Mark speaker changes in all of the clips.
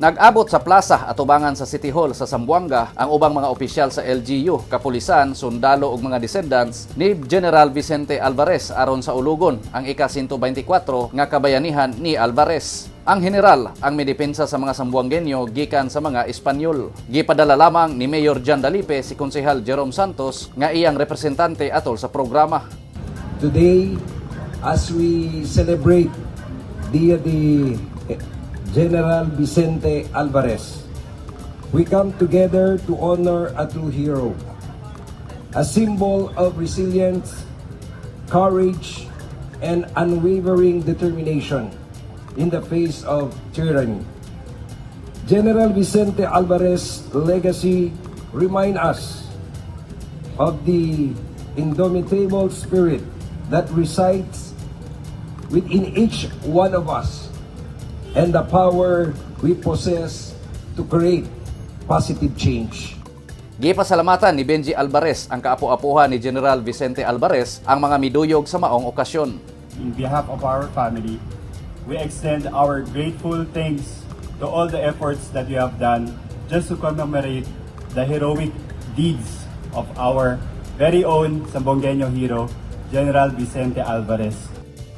Speaker 1: Nag-abot sa plaza atubangan sa City Hall sa Zamboanga ang ubang mga opisyal sa LGU, kapulisan, sundalo ug mga descendants ni General Vicente Alvarez aron saulugon ang ika-124 nga kabayanihan ni Alvarez. Ang general ang midepensa sa mga Zamboangueño gikan sa mga Espanyol. Gipadala lamang ni Mayor John Dalipe si Konsehal Jerome Santos nga iyang representante atol sa programa.
Speaker 2: Today, as we celebrate Dia de General Vicente Alvarez, we come together to honor a true hero, a symbol of resilience, courage, and unwavering determination in the face of tyranny. General Vicente Alvarez's legacy remind us of the indomitable spirit that resides within each one of us and the power we possess to create positive change.
Speaker 1: Gipasalamatan ni Benji Alvarez, ang kaapo-apuhan ni General Vicente Alvarez, ang mga miduyog sa maong okasyon.
Speaker 3: In behalf of our family, we extend our grateful thanks to all the efforts that you have done just to commemorate the heroic deeds of our very own Zamboangueño hero, General Vicente Alvarez.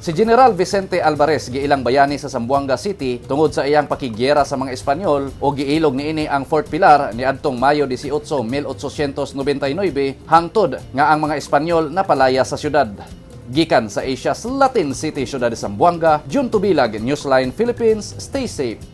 Speaker 1: Si General Vicente Alvarez giilang bayani sa Zamboanga City tungod sa iyang pakigyera sa mga Espanyol o giilog niini ang Fort Pilar niadtong Mayo 18, 1899 hangtod nga ang mga Espanyol napalaya sa syudad. Gikan sa Asia's Latin City, syudad de Zamboanga, Jun Tubilag, Newsline Philippines, stay safe.